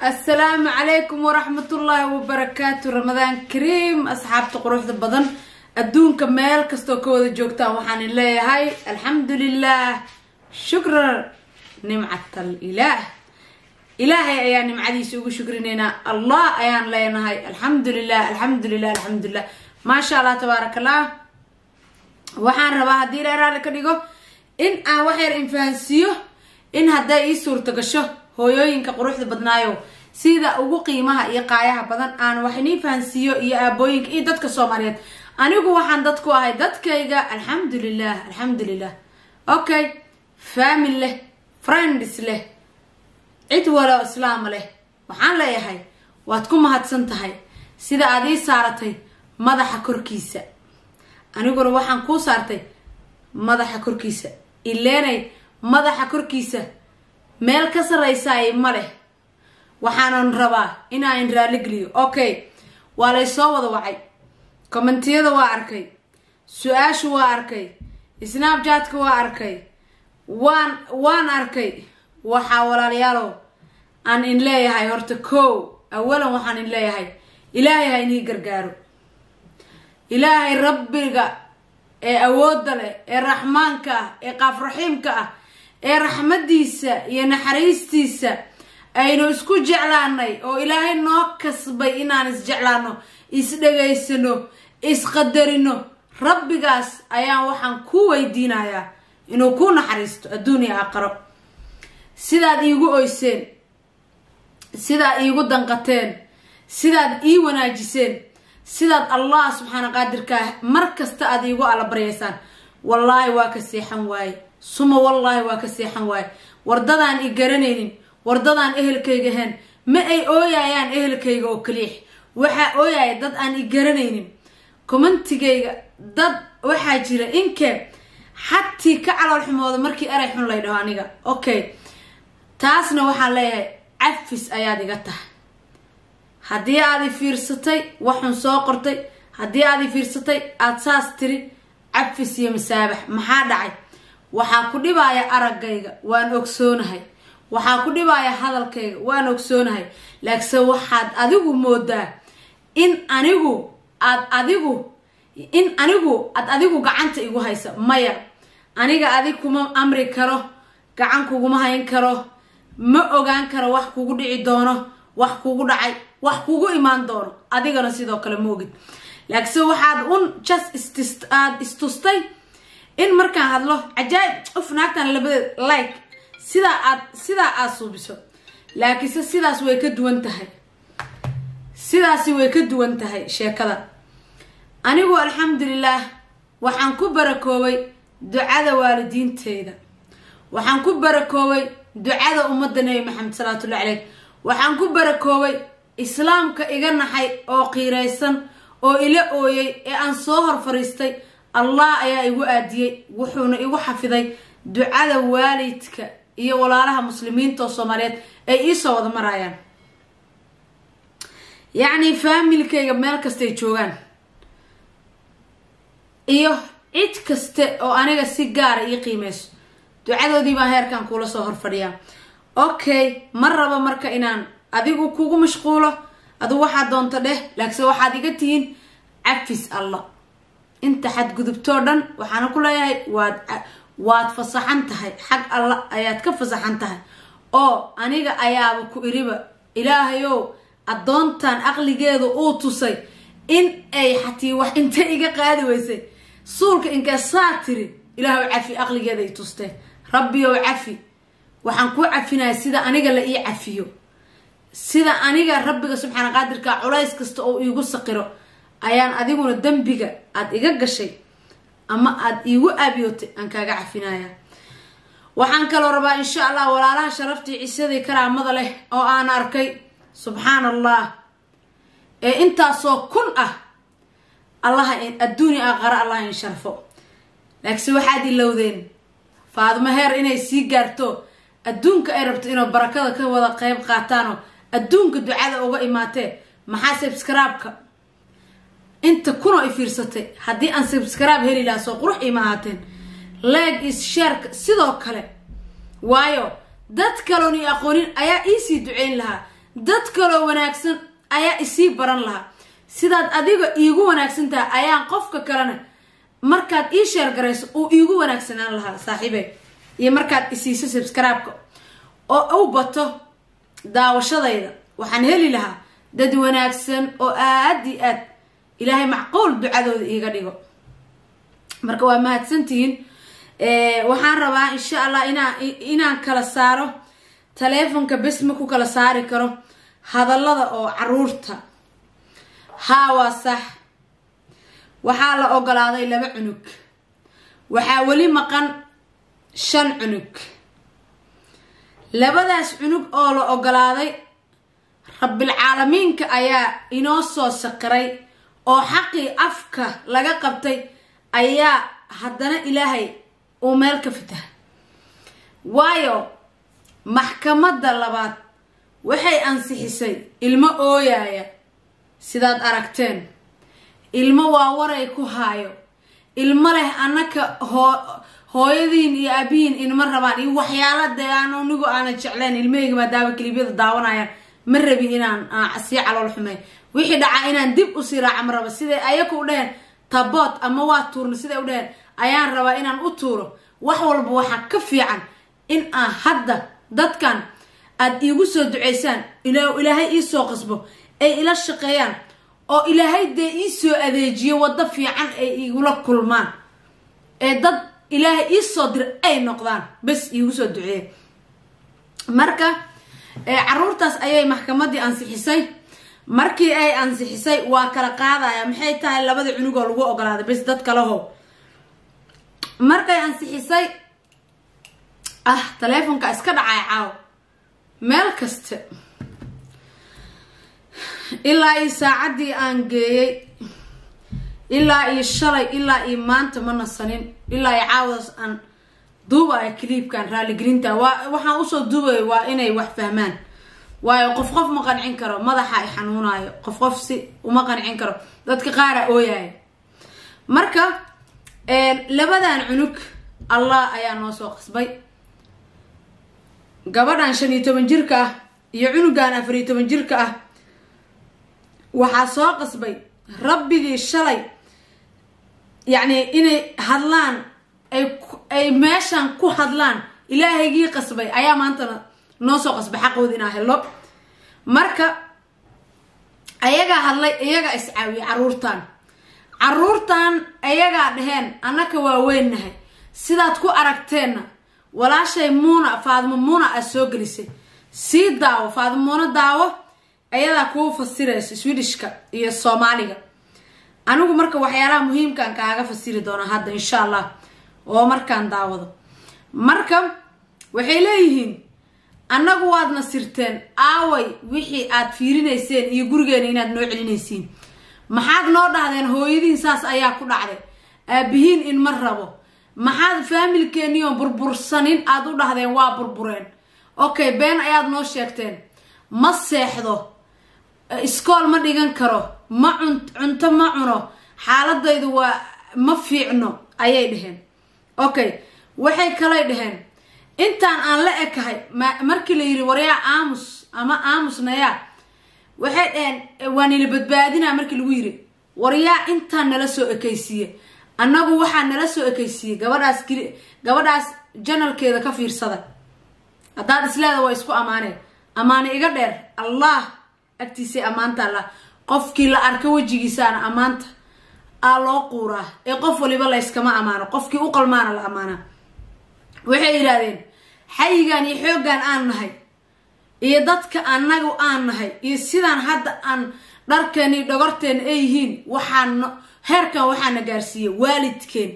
Assalaamu calaykum waraxmatullaahi wabarakaatu. Ramadaan kariim, asxaabta quruxda badan adduunka meel kastoo ka wada joogtaan. Waxaan leeyahay alxamdulilah, shukran nimcat alilaah. Ilaahay ayaa nimcadiisa ugu shukrinaynaa. Allah ayaan leenahay, alxamdulilah, alxamdulilah, alxamdulilah. Maasha Allah, tabaaraka Allah. Waxaan rabaa, haddii Ilahay raalli ka dhigo, in aan wax yar infahansiiyo, in hadday ii suurta gasho hooyooyinka quruxda badnaayo sida ugu qiimaha iyo qaayaha badan aan wax inii fahansiiyo, iyo aabooyinka iyo dadka Soomaaliyeed. Anigu waxaan dadku ahay dadkayga, alxamdulilah, alxamdulilah. Okay, family leh, friends leh, cid walo islaam leh, waxaan leeyahay waad ku mahadsan tahay sida aad ii saaratay madaxa korkiisa. Aniguna waxaan kuu saartay madaxa korkiisa. Ileenay madaxa korkiisa meel ka sarraysaay ma leh. Waxaanan rabaa inaan raalli geliyo. Okay, waa lay soo wada wacay, commentiyada waa arkay, su-aashu waa arkay, Snapchatka waa arkay, waan arkay. Waxaa, walaalayaalow, aan in leeyahay horta ko awalan waxaan in leeyahay Ilaahay ha inii gargaaro. Ilaahay Rabbiga ee awoodda leh, ee Raxmaanka ah, ee Qaaf Raxiimka ah, ee raxmadiisa iyo naxariistiisa aynu isku jeclaanay, oo Ilaahay noo kasbay inaan isjeclaano, isdhegaysano, isqadarino, Rabbigaas ayaan waxaan ku weydiinayaa inuu ku naxariisto adduun iyo aakharo. Sidaad iigu oyseen, sidaad iigu danqateen, sidaad ii wanaajiseen, sidaad Allah subxaana qaadirkaa mar kasta aad iigu alla baryaysaan, wallaahi waa ka seexan waaye, suma wallaahi waa ka seexan waaye. Wardadaan i garanaynin, wardadaan ehelkayga ahayn, ma ay ooyayaan ehelkayga oo kaliix. Waxaa ooyaya dad aan i garanaynin. Commentigayga dad waxaa jira inkee xatii ka calool xumooda markii eray xun lay dhaho aniga. Okay, taasna waxaan leeyahay cafis ayaad iga tahay. Haddii aad i fiirsatay waxun soo qortay, haddii aad i fiirsatay aada saas tiri, cafis iyo masaabax. Maxaa dhacay? Waxaa ku dhibaya araggayga, waan ogsoonahay. Waxaa ku dhibaya hadalkayga, waan ogsoonahay. Laakiinse waxaad adigu moodaa in anigu aad adigu gacanta igu haysa. Maya, aniga adig kuma amri karo, gacan kuguma hayn karo, ma ogaan karo wax kugu dhici doono, wax kugu dhacay, wax kugu imaan doono. Adigana sidoo kale ma ogid. Laakiinse waxaad un just aada istustay in markaan hadlo, cajaayib, uf, naagtan labadeed like, sidaa aad suubiso. Laakiinse sidaas way ka duwan tahay, sidaasi way ka duwan tahay sheekada. Anigu alxamdulilah waxaan ku barakoobay ducada waalidiinteyda, waxaan ku barakoobay ducada ummadda Nebi Maxamed salawaatullahi caleyh, waxaan ku barakoobay Islaamka iga naxay oo qiiraysan oo ila ooyay ee aan soo hor fariistay. Allah ayaa igu aadiyey, wuxuuna igu xafiday ducada waalidka iyo walaalaha Muslimiinta oo Soomaaliyeed ay iisoo wada marayaan, yacni familykayga meel kastay joogaan iyo cid kaste oo aniga si gaara ii qiimeyso, ducadoodii baan heerkan kuula soo hor fadhiyaa. Okay, ma rabo marka inaan adigu kugu mashquulo. Adigu waxaad doonto dheh, laakiinse waxaad iga tihiin cafis. Allah inta xadgudubtoo dhan waxaana ku leeyahay waad fasaxan tahay, xag Alla ayaad ka fasaxan tahay. Oo aniga ayaaba ku iriba, Ilaahayow, addoontan aqligeedu uu tusay in ay xatii wax inta iga qaadi weysay suulka inkee saa tiri, Ilaahow cafi, aqligeeda ay tustee. Rabbiyow cafi. Waxaan kuu cafinaya sida aniga la ii cafiyo, sida aniga Rabbiga subxaana qaadirka culays kasta oo iigu saqiro ayaan adiguna dembiga aada iga gashay ama aada iigu aabiyootay aan kaaga cafinaya. Waxaan kaloo rabaa, insha Allah, walaalaha sharaftii, cisadii, karaamada leh oo aan arkay, subxaan Allah, ee intaasoo kun ah, Allaha adduuni aakhara Allah in sharfo. Laakiinse waxaad ilowdeen Faadimo heer inay sii gaarto adduunka ay rabto inuu barakada ka wada qeyb qaataanoo adduunka ducada uga imaatee. Maxaa subscribe-ka inta kunoo i fiirsatay, haddii aan subscribe heli lahaa, soo qurux iima ahaateen? Like is shareka sidoo kale, waayo dad kaloon i aqoonin ayaa iisii duceyn lahaa. Dad kaloo wanaagsan ayaa isii baran lahaa. Sidaad adiga iigu wanaagsan tahay ayaan qofka kalena markaad ii share garayso uu iigu wanaagsanaan lahaa, saaxiibe. Iyo markaad isiiso subscribe-ka oo u bato daawashadayda, waxaan heli lahaa dad wanaagsan oo aad iyo aad Ilaahay macquul ducadooda iiga dhigo. Marka waa mahadsantihiin. Waxaan rabaa insha Allah inaan kala saaro taleefonka, bes ma ku kala saari karo hadallada oo caruurta. Haa, waa sax, waxaa la ogolaaday 2 cunug, waxaa weli maqan 5 cunug. Labadaas cunug oo la ogolaaday, Rabbilcaalamiinka ayaa inoo soo saqiray oo xaqii afka laga qabtay ayaa haddana Ilaahay uu meel ka fataha. Waayo, maxkamadda labaad waxay ansixisay ilmo ooyaaya, sidaad aragteen, ilmo waa waray ku haayo, ilmo leh annaka hooyadiin iyo aabihiin inma rabaan iyo waxyaala dee aan anigu aanan jecleen. Ilmahayga maadaama kilibyada daawanayaan, ma rabin inaan sii calool xumey. Wixii dhacaa inaan dib usii raaca ma rabo. Siday ayaku u dheheen taboot ama waa tuurna, siday u dheheen ayaan rabaa inaan u tuuro. Wax walba waxaa ka fiican in aan hadda dadkan aada iigu soo duceysaan, Ilaahay iisoo qasbo ay ila shaqeeyaan oo Ilaahay dee iisoo adeejiyo, waddo fiican ay igula kulmaan ee dad Ilaahay iisoo dir ay noqdaan. Bes iigu soo duceeya. Marka caruurtaas ayay maxkamadii ansixisay. Markii ay ansixisay, waa kala qaadaya. Maxay tahay labada cunug oo lagu ogolaaday? Bes dad kaleho markay ansixisay, ah, taleefonka iska dhacay caaw meel kasta. Ilaa iyo saacaddii aan geeyey, ilaa iyo shalay, ilaa iyo maanta ma nasanin, ilaa iyo caawadaas aan duubaya clipkan. Raaligelinta waa waxaan usoo duubaya waa inay wax fahmaan, waayo qof qof ma qancin karo. Madaxa ay xanuunayo, qof qof si uma qancin karo, dadka qaara ooyaya. Marka labadan cunug Allah ayaa noo soo qasbay, gabadhan 15 jirka ah iyo cunugan 14 jirka ah. Waxaa soo qasbay Rabbigii shalay, yacni inay hadlaan ay meeshan ku hadlaan, Ilaahaygii qasbay ayaa maantana noo soo qasbay xaqooda inaa helo. Marka ayagaa hadlay, iyagaa iscaawiyay. Caruurtan ayagaa dhaheen annaka waa weynnahay. Sidaad ku aragteenna, walaashay Muuna, Faadmo Muuna, aad soo gelisay, sii daawo. Faadmo Muuna daawo, ayadaa kuu fasirayso Swedishka iyo Soomaaliga. Anigu marka waxyaalaha muhiimkaan kaaga fasiri doonaa hadda insha Allah oo markaan daawado. Marka waxay leeyihiin, annagu waadna sirteen, aaway wixii aad fiirinayseen iyo gurigeena inaad noo celinaysiin? Maxaad noo dhahdeen hooyadiin saas ayaa ku dhacday, aabihiin in ma rabo? Maxaad faamilkeeniyoon burbursanin aada u dhahdeen waa burbureen? Okay, been ayaad noo sheegteen. Ma seexdo, iskool ma dhigan karo, ma cun cunto ma cuno, xaaladaydu waa ma fiicno ayay dheheen. Okay, waxay kalay dheheen intaan aan la ekahay. Markii la yiri waryaa aamus ama aamusnayaa, waxay dheheen waa nila badbaadinaa. Markii lagu yiri waryaa intaan nala soo ekaysiiye, annagu waxaa nala soo ekaysiiyey gabadhaas. Gabadhaas channelkeeda ka fiirsada haddaad isleeda waa isku ammaaneen. Ammaane iga dheer, Allah agtiisay ammaanta Allah. Qofkii la arka wejigiisaana ammaanta aa loo quuraa ee qof waliba layskama ammaano, qofkii u qalmaana la ammaanaa. Waxay yidhahdeen xayigan iyo xooggan aan nahay iyo dadka annagu aan nahay iyo sidaan hadda aan dharkeen iyo dhogorteen ay yihiin, waxaan heerkan waxaana gaarsiiyey waalidkeen.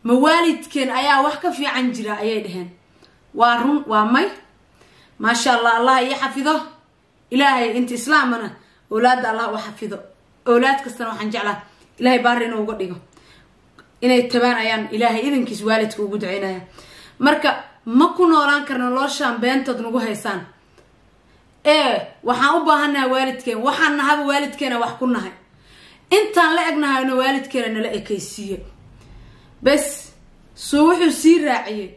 Ma waalidkeen ayaa wax ka fiican jira ayay dheheen. Waa run, waa may. Maasha Allah, Allah iyo xafido. Ilaahay inta islaamana owlaadda Allah u xafido. Owlaad kastana waxaan jeclaa Ilahay baari inuu uga dhigo, inay tabaan ayaan Ilaahay idankiis waalidka ugu duceynaya. Marka ma ku noolaan karno noloshaan beentood nagu haysaan ee waxaan u baahannaha waalidkeen. Waxaan nahaba waalidkeena wax ku nahay, intaan la egnahayno waalidkeena nala ekaysiiye. Bes suu wuxuu sii raaciyey,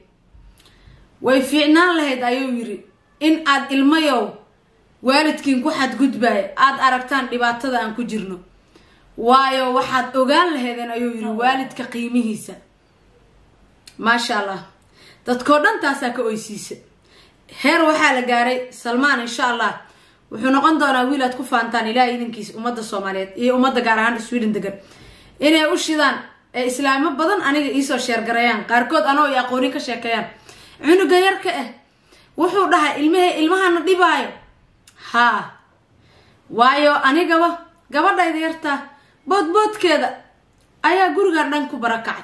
way fiicnaan lahayd ayuu yiri in aad ilmayow Waalidkiin ku xadgudbaaya aada aragtaan dhibaatada aan ku jirno, waayo waxaad ogaan laheedeen, ayuu yiri, waalidka qiimihiisa. Maasha Allah, dadkoo dhan taasaa ka oysiisa. Heer waxaa la gaaray Salmaan insha Allah wuxuu noqon doonaa wiil aad ku faantaan, Ilahay idinkiisa, ummadda Soomaaliyeed iyo ummadda gaar ahaan Sweden degan inay u shidaan ee islaamo badan aniga iisoo sheergarayaan, qaarkood anoo i aqoonin ka sheekeeyaan. Cunuga yarka ah wuxuu dhahay ilmahe ilmahana dhibaayo. Haa, waayo anigaba gabadhayda yartaa boodboodkeeda ayaa gurigan dhan ku barakacay.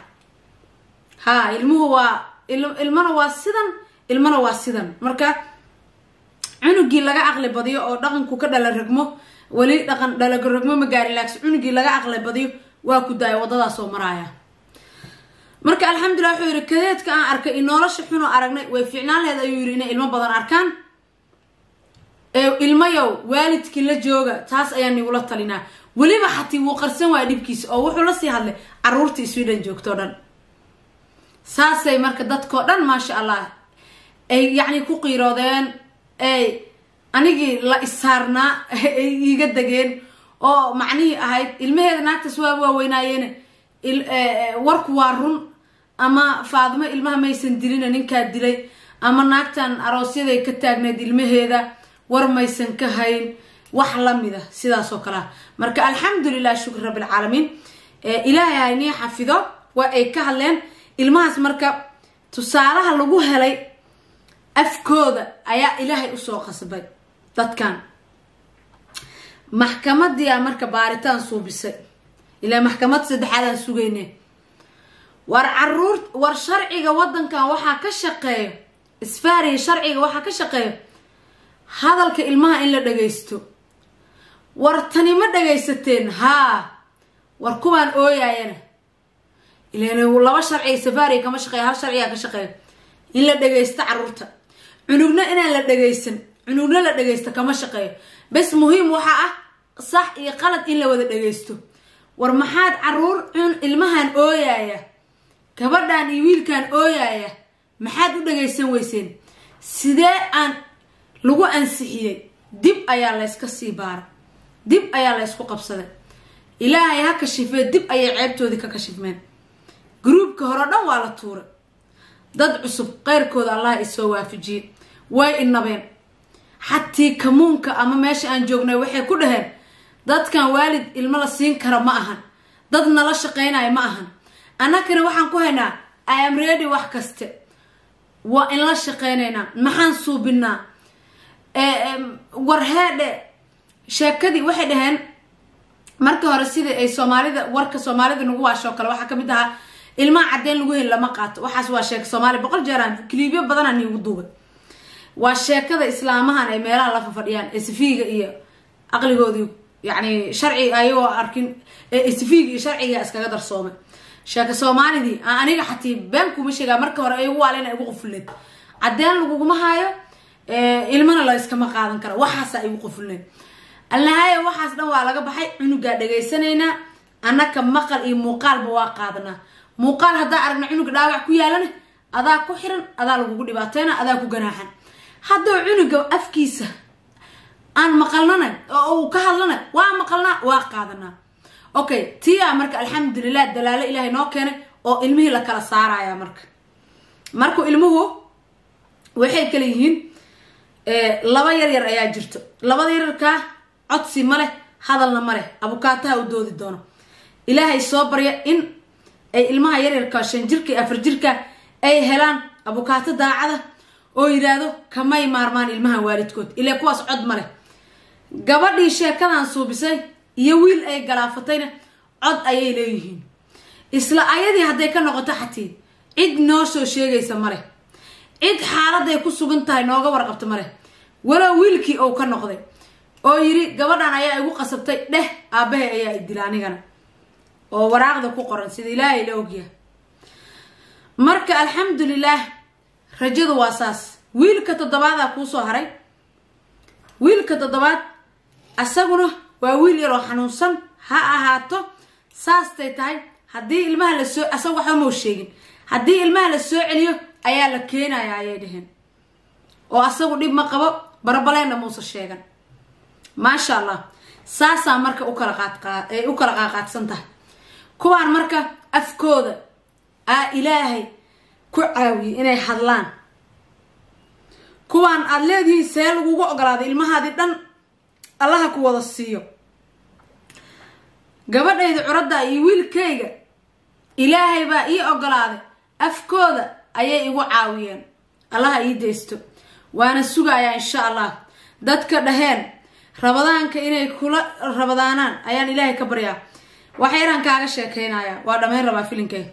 Haa, ilmuhu waa ilmana waa sidan, ilmana waa sidan. Marka cunugii laga caqli badiyo oo dhaqanku ka dhala ragmo, weli dhaqan dhalagarogmo ma gaarin, laakiin cunugii laga caqli badiyo waa ku daaya waddadaasoo maraaya. Marka alxamdulilah, wuxuu yihi, kadeedka aan arkay iyo nolosha xunoo aragnay way fiicnaan laheyd, ayuu yidhi, inay ilmo badan arkaan. Ee ilmayow, waalidkii la jooga, taas ayaan nigula talinaa. Weliba xatii wuu qarsan waaya dhibkiisa oo wuxuu lasii hadlay caruurtii Sweden joogto dhan. Saasay marka dadkoo dhan, maasha Allah, ay yacni ku qiiroodeen, ay anigii la isaarnaa ay iiga degeen oo macnihii ahayd ilmaheeda naagtaas waa waaweynaayeen. Warku waa run, ama Faadimo ilmaha maysan dilina, ninkaa dilay, ama naagtan aroosyaday ka taagneyd ilmaheeda war maysan ka hayn, wax lamida sidaas oo kalea. Marka alxamdulilah, shukr rabbilcaalamiin, Ilaahay haynii xafido. Waa ay ka hadleen ilmahaas. Marka tusaalaha lagu helay afkooda ayaa Ilaahay usoo qasbay dadkan. Maxkamadiyaa marka baaritaan suubisay, ilaa maxkamad saddexaadaan sugayne. War caruur, war sharciga wadankan waxaa ka shaqeeyo isfaariya, sharciga waxaa ka shaqeeyo hadalka ilmaha in la dhagaysto. War tani ma dhagaysateen? Haa. War kuwaan ooyaayana, ilan laba sharciga safaariga kama shaqeeyo, hal sharcigaa ka shaqeeyo, in la dhagaysto caruurta. Cunugna inaan la dhagaysan, cunugna la dhagaysto kama shaqeeyo. Bes muhiim waxaa ah sax iyo qalad in la wada dhagaysto. War maxaad caruur cun ilmahan ooyaaya, gabadhan iyo wiilkan ooyaaya, maxaad u dhagaysan weyseen? Sidee aan lagu ansixiyey? Dib ayaa layska sii baara, dib ayaa laysku qabsaday. Ilaahay ha kashifee, dib ayay ceebtoodii ka kashifmeen. Groupka hore dhan waa la tuuray. Dad cusub qeyrkooda Allah isoo waafajiyey. Way inabeen xatii kamuunka ama meesha aan joognay. Waxay ku dhaheen dadkan waalid ilmo la siin kara ma ahan, dad nala shaqeynaya ma ahan. Annakana waxaan ku haynaa I am ready, wax kaste waa in la shaqeynaynaa. Maxaan suubinaa? War heedhe, sheekadii waxay dhaheen markii hore sidai ay Soomaalida warka Soomaalida nagu waashoo kale, waxaa kamid ahaa ilmaha caddeyn lagu heli lama qaato. Waxaas waa sheeka Soomaaliya, 100 jeeraan clipyo badanaa niigu duubay. Waa sheekada islaamahan ay meelaha la fafadhiyaan ee safiiga iyo aqligoodii, yacni sharci ayagoo arkin ee safiiga iyo sharciga iskaga darsoomay. Sheeka Soomaalidii aan aniga xatii been kuma sheegaa, marka hore ay igu waaleen, igu qufulneed, cadeen laguguma haayo, ilmana la iskama qaadan kara, waxaasa igu qufulneed. Alnahaya waxaas dhan waa laga baxay. Cunugaa dhegaysanaynaa annaka, maqal iyo muuqaalba waa qaadanaa. Muuqaal haddaa aragna cunuga dhaawac ku yaalana, adaa ku xiran, adaa lagugu dhibaateyna, adaa ku ganaaxan. Hadduu cunuga afkiisa aan maqalnana oo uu ka hadlana, waa maqalnaa, waa qaadanaa. Okay, tiyaa marka alxamdulilah dalaalo Ilaahay noo keenay oo ilmihii la kala saaraya. Marka markuu ilmuhu waxay kala yihiin laba yar yar ayaa jirto. Labada yaryarkaa codsi ma leh, hadalna ma leh. Abukaataha u doodi doono. Ilaahay soo barya in ay ilmaha yaryarka 5 jirka iyo 4 jirka ay helaan abukaato daacada oo yidhaahdo kamay maarmaan ilmaha waalidkood, ilaa kuwaas cod ma leh. Gabadhii sheekadan suubisay iyo wiil ay galaafatayna cod ayay leeyihiin. Isla ayadii hadday ka noqoto xatii, cid noo soo sheegaysa ma leh, cid xaaladay ku sugan tahay nooga warqabta ma leh. Walow wiilkii uu ka noqday oo yidhi gabadhan ayaa igu qasabtay dheh, aabahay ayaa i dila anigana, oo waraaqda ku qoran sida Ilaahay la ogyahay. Marka alxamdulilaah, rajadu waa saas. Wiilka toddobaadaa kuusoo haray. Wiilka toddobaad asaguna waa wiil yaroo xanuunsan ha ahaato, saastay tahay haddii ilmaha la soo, asaga waxba mau sheegin, haddii ilmaha la soo celiyo ayaa la keenaya ayay dheheen, oo asagu dhib ma qabo, barabaleenna muusa sheegan. Maasha Allah, saasaa marka u kala qaadqaa u kala qaaqaadsan tahay. Kuwaan marka afkooda aa Ilaahay ku caawiyey inay hadlaan. Kuwaan aada leedihiin see lagugu ogolaaday ilmahaadii dhan, Allaha ku wada siiyo. Gabadhayda curadda iyo wiilkayga Ilaahay baa ii ogolaaday, afkooda ayay igu caawiyeen. Allaha ii daysto, waana sugayaa insha Allah. Dadka dhaheen Rabadaanka inay kula rabadaanaan ayaan Ilaahay ka baryaa. Waxa yaraan kaaga sheekeynayaa, waa dhammayn rabaa filinkeyga.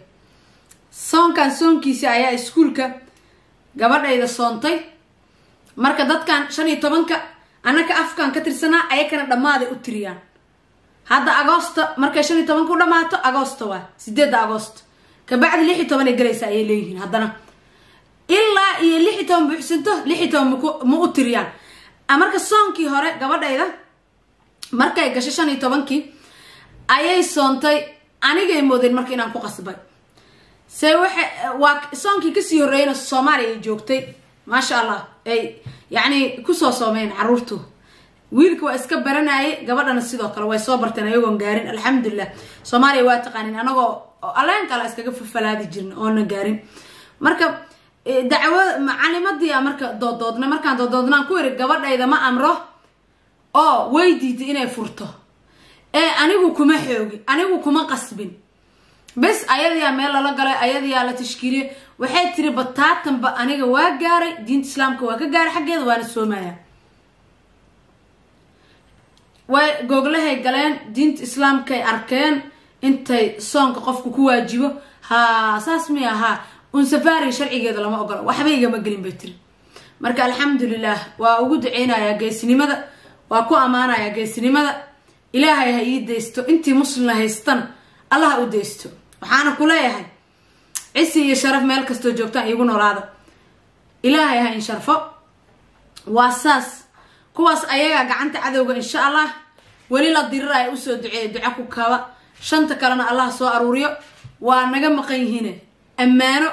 Soonkan soonkiisi ayaa iskuulka gabadhayda soontay. Marka dadkan 15-ka annaka afkaan ka tirsanaa, ayakana dhammaaday u tiriyaan. Hadda Agoosta markay 15-ka u dhamaato, Agoosta waa 8-da Agoost, kabacdi 16 ay galaysaa ayay leeyihiin. Haddana ilaa iyo 16 buuxsanto, 16 ma u tiriyaan. Marka soonkii hore gabadhayda markay gashay 15-kii ayay soontay. Anigay moodeen marka inaan ku qasbay. Se waxa waa soonkii kasii horreeyana Soomaaliya ay joogtay, maasha Allah, ay yacni kusoo soomeen caruurtu. Wiilka waa iska baranayay, gabadhana sidoo kale way soo barteen ayagoon gaarin, alxamdulilah. Soomaaliya waa taqaanin, anagoo aleen kale iskaga fafalaadi jirna oona gaarin. Marka dacwo macalimadii a marka doodoodna, markaan doodoodnaan ku iri gabadhayda ma amro oo way diiday inay furto, ee anigu kuma xoogi, anigu kuma qasbin. Bes ayadiyaa meel lala galay, ayadiyaa la tashkiiliyey. Waxay tiri bataatanba aniga waa gaaray, diinta Islaamka waa ka gaaray xaggeeda, waana soomaya. Way googlahay galeen, diinta Islaamkay arkeen intay soonka qofku ku waajibo. Haa, saas mi ahaa un safaariga sharcigeeda lama ogola, waxba igama gelin bay tiri. Marka alxamdulilah, waa ugu duceynayaa geesinimada, waa ku ammaanayaa geesinimada. Ilaahay ha ii daysto, intii muslimna haystana Allah ha u daysto. Waxaana ku leeyahay cisi iyo sharaf meel kastoo joogtaan iigu noolaada, Ilaahay ha in sharfo. Waa saas, kuwaas ayagaa gacanta cadowga insha Allah weli la diriraya usoo duceeya, duca ku kaba. Shanta kalena Allah soo aruuriyo, waa naga maqan yihiine. Ammaano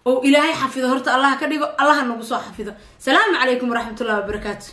oo Ilaahay xafido horta Allah ka dhigo, Allaha nagu soo xafido. Salaamu calaykum waraxmatullahi wabarakaatu.